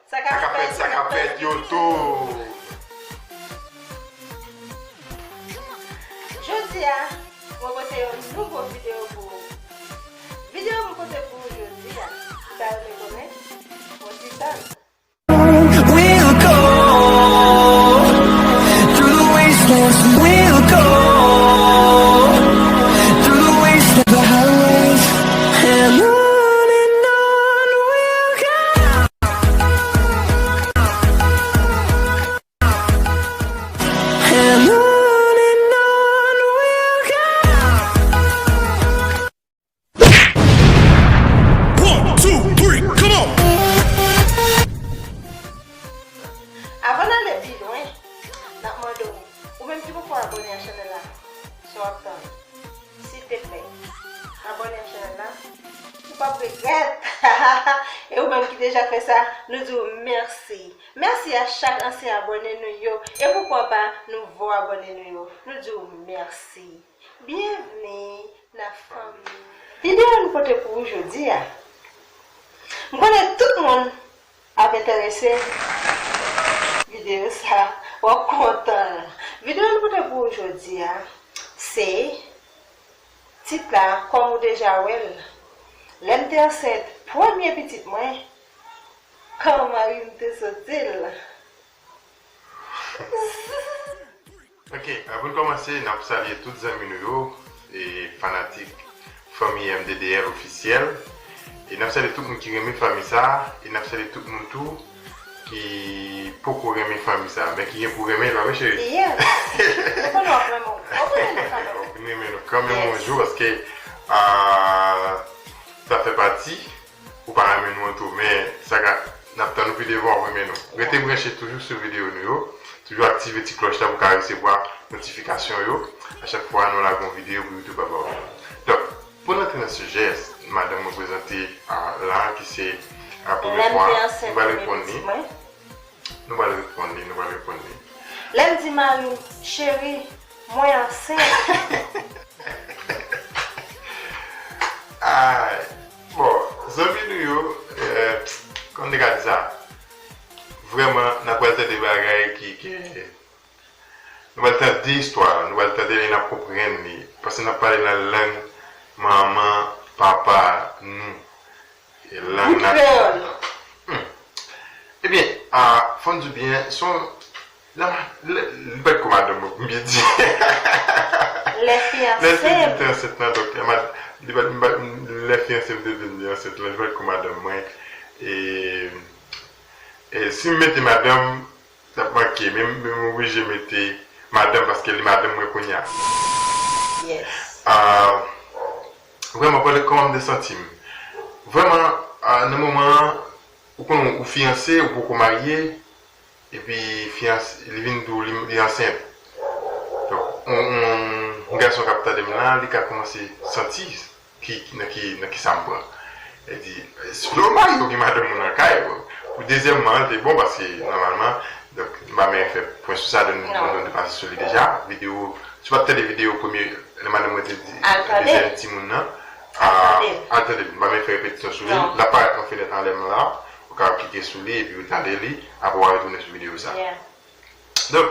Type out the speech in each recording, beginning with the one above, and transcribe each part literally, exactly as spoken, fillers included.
Sa k ap fèt, sa k ap fèt, YouTube. Jodi a, mwen pote yon nouvo videyo pou ou. Videyo mwen pote pou ou jodi a, ou ta renmen konnen? Bon, ti tann. We'll go through the wastelands, we'll go through the wastelands, the highways, and on and on we'll go. And on and on we'll go. One, two, three, come on! Avan n ale pi lwen, n ap mande w, ou menm ki poko abòne a chanèl la, sa w ap tann? Silteplè, abòne a chanèl la, ou p ap regrèt! E ou menm ki deja fè sa, nou di w mèsi. Mèsi a chak ansyen abòne nou yo, e poukwa pa nouvo abòne nou yo. Nou di w mèsi. Byenvni nan fanmi. Videyo nou pote pou ou jodi a. M konnen tout moun ap enterese videyo sa, w ap kontan l. Videyo nou pote pou ou jodi a, se tit la, kòm ou deja wè l. Lè m te ansent premye pitit mwen, kòman mari m te soti l? Ok, avan n kòmanse, n ap salye tout zanmi nou yo, e fanatik fanmi M D D L ofisyèl. E n ap salye tout moun ki renmen fanmi sa, e n ap salye tout moun tou ki poko renmen fanmi sa, men ki gen pou renmen l, pa vre, cheri? Yes. Ou konnen w ap renmen w. W ap renmen nou kanmenm. W ap renmen nou kanmenm yon jou, paske, ah, sa fè pati. Ou pa renmen nou an tou, men sa ka, n ap tann nou pi devan, w ap renmen nou. Rete branche toujou sou videyo nou yo. Toujou aktive ti klòch la pou w ka resevwa notifikasyon yo a chak fwa nou lage yon videyo pou YouTube ap ba w. Donk, pou n antre nan sijè, madanm mwen prezante a, la, ki se, a, premye fwa, nou pral reponn li. Nou pral reponn li, nou pral reponn li. Lè m di mari m, cheri, mwen ansent. Ay, bon, zanmi nou yo, eh, kòman te ka di sa? Vrèman, n ap pral tande bagay ki, ki, nou pral tande istwa, nou pral tande li, n ap konprann li. Paske n ap pale nan lang manman, papa nou. E lang natirèl. Hmm. Ebyen, a, fò n di w byen, se yon, nan, li, li pa t ko madanm mwen, pou m byen di. Lè fiyanse. Lè fiyanse te ansent lan, donk, e mad-, li pa t, m pa t, lè fiyanse m te vin li ansent lan, li pa t ko madanm mwen. E, e si m mete madanm, T ap manke, men, men m oblije mete madanm paske li madanm mwen kounye a. Yes. Ah, vrèman, pale kòman m te santi m. Vrèman, ah, nan moman an, ou konnen ou fiyanse, ou poko marye, epi fiyanse, li vin di w li, li ansent. Donk, yon, yon, yon gason k ap tande m la, li ka kòmanse santi ki, nan ki, nan ki sa m pran. Li di, si w marye, ou gen madanm ou nan kay, bon. Pou dezyèmman an, te bon, paske nòmalman, donk, m pa menm fè pwen sou sa, donk, nou, nou te pase sou li deja. Videyo, si w pa t tande videyo premye, lè madanm mwen te di, dezyèm timoun nan, al tande l, m pa menm fè repetisyon sou li. L ap parèt nan fenèt anlè m la, ou ka klike sou li, epi ou tande li, apre w a retounen sou videyo sa. Donk,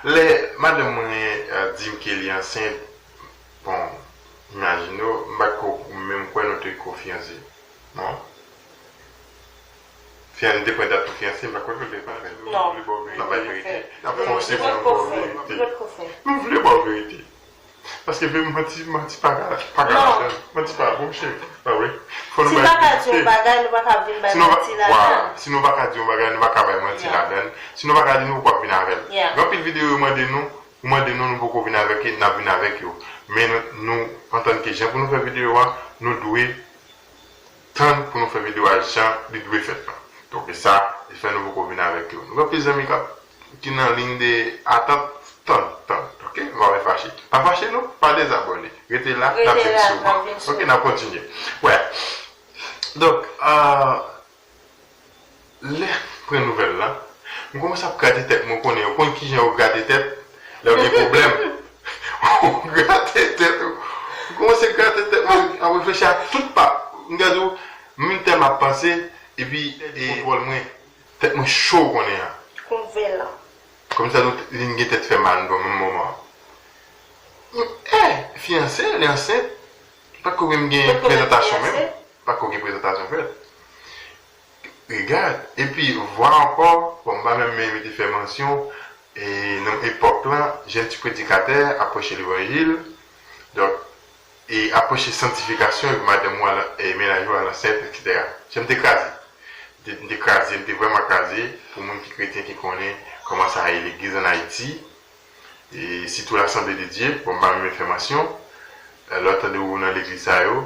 lè madanm mwen, eh, di m ke li ansent, bon, imajine w, m pa t ko menm kwè nou te ko fiyanse. Non. Fiyan-, nou te pran dat pou fiyanse, m pa t kwè ke nou te pran. Non. Nou vle ba w verite. N ap bay verite. N ap fòse pou nou ba w verite. Nou vle ba w verite. Paske vre manti, manti pa ka, pa ka ladan. Manti pa bon, cheri. Pa vre? Fò nou bay verite. Si nou pa ka di yon bagay, nou pa ka vin bay manti ladan. Vwala. Si nou pa ka di yon bagay, nou pa ka bay manti ladan. Si nou pa ka di, nou poko ap vin avè l. Gen anpil videyo yo mande nou, ou mande nou, nou poko vin avèk yo, n ap vin avèk yo. Men nou, nou, antanke jan pou nou fè videyo a, nou dwe tann pou nou fè videyo a jan li dwe fèt lan. Donk, e sa, e fè nou poko vin avèk yo. Nou gen anpil zanmi k ap, ki nan liy de atant, tann, tann, ok? Nou pa vin fache. Pa fache nou, pa dezabòne. Rete la, n ap vin sou ou. Ok, n ap kontinye. Wè. Donk, ah, lè m pran nouvèl la, m kòmanse ap grate tèt mwen, ou konnen, ou konn kijan yo grate tèt lè yo gen pwoblèm. Ou grate tèt ou. M kòmanse grate tèt mwen, ap reflechi a tout pa. M gade w, menm tèlman ap panse, epi, e, kontwòl mwen. Tèt mwen cho konnen an. Konvèlan. Kòmsi nou t- li gen tèt fè mal nan menm moman. Eh, fiyanse, li ansent. Pa t ko menm gen prezantasyon menm. Pa t ko gen prezantasyon fèt. Regard. Epi, vwa ankò, bon, m pa menm mete fè mansyon, e nan epòk lan, jèn ti predikatè ap preche levanjil, donk, e ap preche sanktifikasyon, epi madanm ou al, e mennaj ou al ansent, etsetera. Jan m te kraze. M te, m te kraze, m te vrèman kraze, pou moun ki kretyen ki konnen kòman sa ye legliz ann Ayiti, e sitou Lasanble de Dye, bon, m pa menm fè mansyon, lè w tande ou nan legliz sa yo,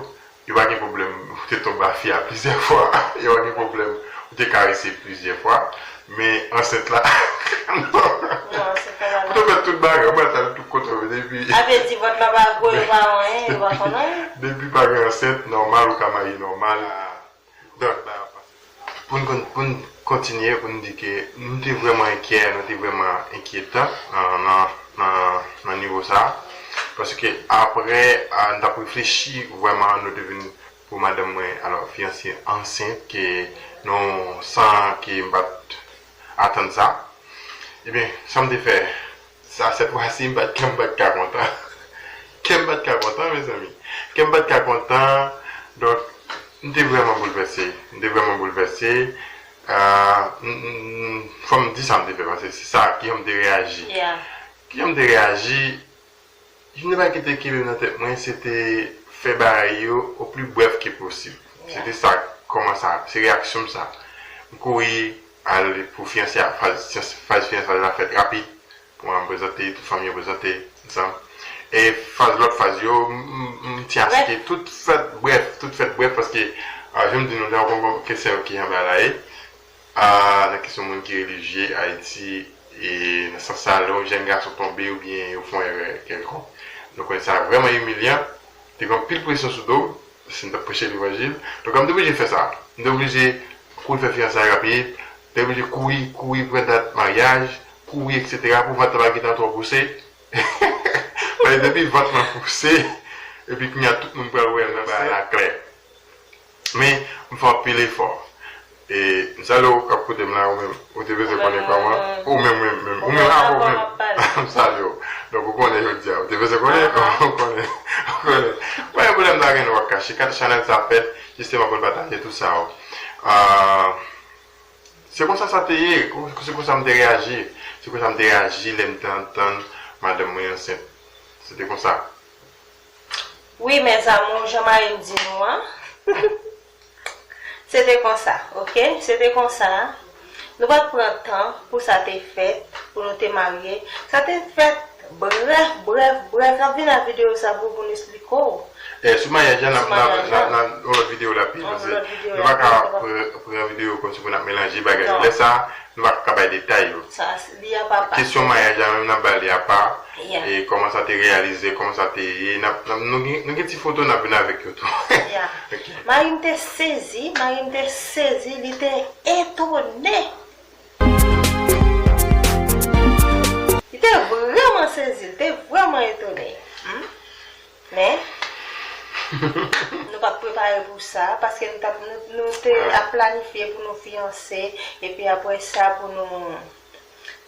yo pa gen pwoblèm, ou te tonbe a fi a plizyè fwa, yo pa gen pwoblèm, ou te karese plizyè fwa, men ansent la, non. Ou te fè tout bagay, mwen al tout kote, depi. A vle di vant la pa gwo, yo pa wè anyen, yo pa konn anyen. Depi pa gen ansent, nòmal, ou ka marye nòmal. Donk, pou n kon- pou n kontinye, pou n di ke nou te vrèman enkyè, nou te vrèman enkyetan nan, nan, nan, nan nivo sa a. Paske apre, a, n t ap reflechi vrèman, nou te vin pou madanm mwen, alò, fiyanse ansent, ke nou, san ke m pa t atann sa. Ebyen, sa m te fè, sa, sèt fwa si, m pa t, kè m pa t ka kontan. Kè m pa t ka kontan, mezanmi. Kè m pa t ka kontan. Donk, m te vrèman boulvèse. M te vrèman boulvèse. Ah, m, m, m, fò m di sa m te fè, paske se sa, kijan m te reyaji. Yeah. Kijan m te reyaji, youn nan bagay ki te kenbe m nan tèt mwen, se te fè bagay yo o pli brèf ke posib. Se te sa, kòman sa, se reyaksyon m sa. M kouri al pou fiyanse a, faz, faz fiyansaj la fèt rapid. Pou mwen, m prezante, tout fanmi yo prezante, ansanm. E faz, lòt faz yo, m, m, m ti achte tout fèt brèf, tout fèt brèf, paske, ah, jan m di nou, jan w konprann ke se yo ki anba la ye. Ah, nan kesyon moun ki relijye, Ayiti, e nan sans sa, lè yon jèn gason tonbe oubyen yo fè yon erè kèlkonk, nou konnen sa vrèman imilyan. Te gen anpil presyon sou do m, si m t ap preche levanjil. Donk, m te oblije fè sa. M te oblije kouri fè fiyansay rapid. M te oblije kouri, kouri pran dat maryaj, kouri, etsetera, pou vant la pa gentan twò pouse. Paske depi vant lan pouse, epi kounye a tout moun pral wè nan bagay la klè. Men, m fè anpil efò. E, m salye w k ap koute m la, ou menm, ou te bezwen konnen kòman, ou menm, menm, menm, ou menm, ah, ou menm, m salye w. Donk, ou konnen jodi a, ou te bezwen konnen, ou konnen, ou konnen. Pa gen pwoblèm, m ta gen dwa kache. Kat chanèl sa fèt, jisteman pou n pataje tout sa yo. Ah, se konsa sa te ye, se konsa m te reyaji. Se konsa m te reyaji lè m te antann madanm mwen ansent. Se te konsa. Wi, mes amours, jan mari m di nou an. Se te konsa, oke? Se te konsa. Nou pa t pran tan pou sa te fèt, pou nou te marye. Sa te fèt brèf, brèf, brèf. N ap vin nan videyo sa pou, pou n esplike w. E, sou maryaj la, n ap, n ap, n ap, n ap, yon lòt videyo la pi, paske nou pa ka pran, pran videyo kòmsi pou n ap melanje bagay yo. Lè sa, nou pa ka bay detay yo. Sa, li apa. Kesyon maryaj la menm, n ap ba li apa. E kòman sa te reyalize, kòman sa te ye. N ap, n ap, nou gen, nou gen ti foto, n ap vin avèk yo tou. Mari m te sezi, mari m te sezi, li te etone. Li te vrèman sezi, li te vrèman etone. Hmm? Men, nou pa t prepare pou sa, paske nou t ap, nou, nou te ap planifye pou nou fiyanse, epi apre sa, pou nou,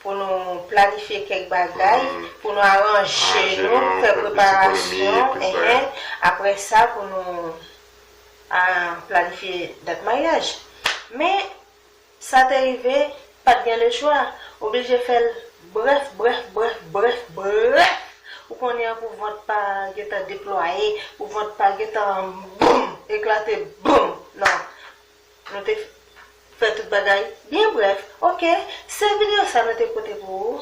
pou nou planifye kèk bagay, pou nou aranje nou, fè preparasyon, enhen. Apre sa, pou nou, ah, planifye dat maryaj. Men, sa te rive, pa t gen lechwa. Oblije fè l brèf, brèf, brèf, brèf, brèf. Ou konnen an, pou vant pa gentan deplwaye, pou vant pa gentan boum, eklate, boum. Non. Nou te fè tout bagay byen brèf. Oke, se videyo sa nou te pote pou ou.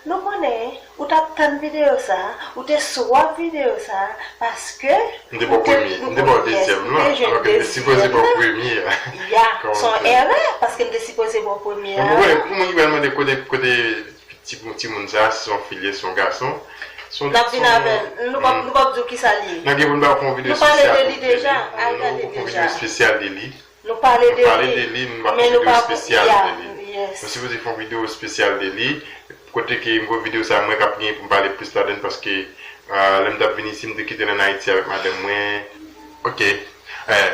Nou konnen ou t ap tann videyo sa, ou te swaf videyo sa, paske m te ba w premye, m te ba w dezyèm lan, alò ke m te sipoze ba w premye a. Ya, se yon erè, paske m te sipoze ba w premye a. Donk, ou konnen, pou moun ki pral mande kote, kote ti, timoun sa, si se yon fi l ye, si se yon gason, n ap vin avè l. Nou p ap, nou p ap di w kisa l ye. N ap gen pou n ba w fè yon videyo espesyal pou li. Nou pale de li deja. Nou fè yon videyo espesyal de li. Nou pale de li, men nou pa, ya, yes. Nou sipoze fè yon videyo espesyal de li. Kote ke m wè videyo sa, mwen k ap gen pou m pale plis ladan l, paske, ah, lè m t ap vin isi, m te kite l ann Ayiti avèk madanm mwen. Oke. Eh,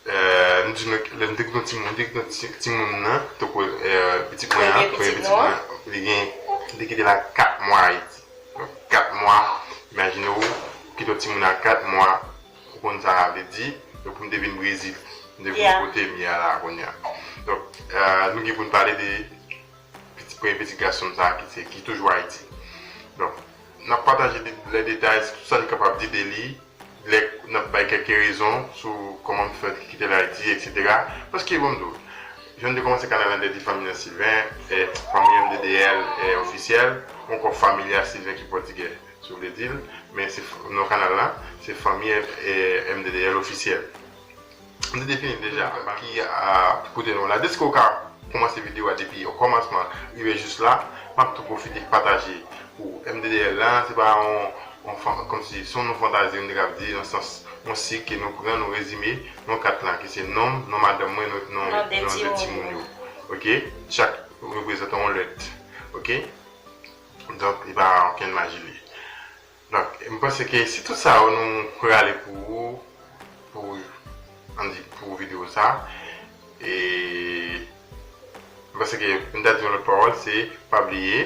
Eh, nou di nou, lè nou te gen yon timoun, nou te gen yon ti- timoun nan, tankou eh, pitit mwen an, premye pitit mwen an, li gen, li te kite l a kat mwa Ayiti. Donk, kat mwa, imajine w, ou kite yon timoun a kat mwa, ou konn sa sa vle di, donk pou m te vin Brezil, m te vin kote m ye a la kounye a. Donk, eh, nou gen pou n pale de pitit, premye pitit gason m sa a ki se, ki toujou Ayiti. Donk, n ap pataje de- lè detay, tout sa n kapab di de li, lè n ap bay kèk rezon sou kòman m fè kite l Ayiti, etsetera. Paske, bon, m di w, jan m te kòmanse kanal la, m te di fanmi an Sylvain, eh, fanmi M D D L eh, ofisyèl, ou ankò familya Sylvain ki pòtigè, si w vle di l, men se f- non kanal la, se fanmi eh, M D D L ofisyèl. M te defini l deja, ki a kote nou la. Deske w ka kòmanse videyo a depi o kòmansman rive jis la, m ap tou pwofite pataje pou M D D L la, se pa yon, yon fan- kòmsi se yon non fantazi, m te kab di, nan sans yon sik ke nou pran, nou rezime, yon kat la, ki se non m, non madanm mwen, non, non, non de timoun yo. Ok? Chak reprezante yon lèt. Ok? Donk, li pa okenn maji li. Donk, m panse ke se tout sa yo nou prale pou, pou, ann di, pou videyo sa. E m panse ke pou n ta di yon lòt pawòl, se pa bliye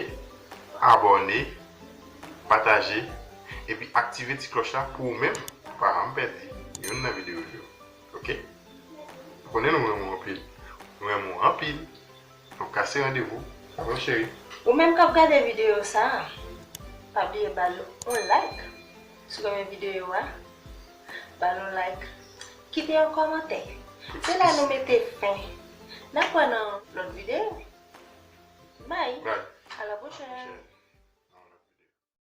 abòne, pataje, epi aktive ti klòch la pou ou menm pa janm pèdi youn nan videyo yo. Ok? Ou konnen nou renmen w anpil. Nou renmen w anpil. Nou kase randevou. Sa va, cheri? Ou menm k ap gade videyo sa a, pa bliye ba l yon like. Si w renmen videyo a, ba l yon like. Kite yon kòmantè. Se la nou mete fen. N ap wè nan lòt videyo. Bye. Bye. A la pwochèn.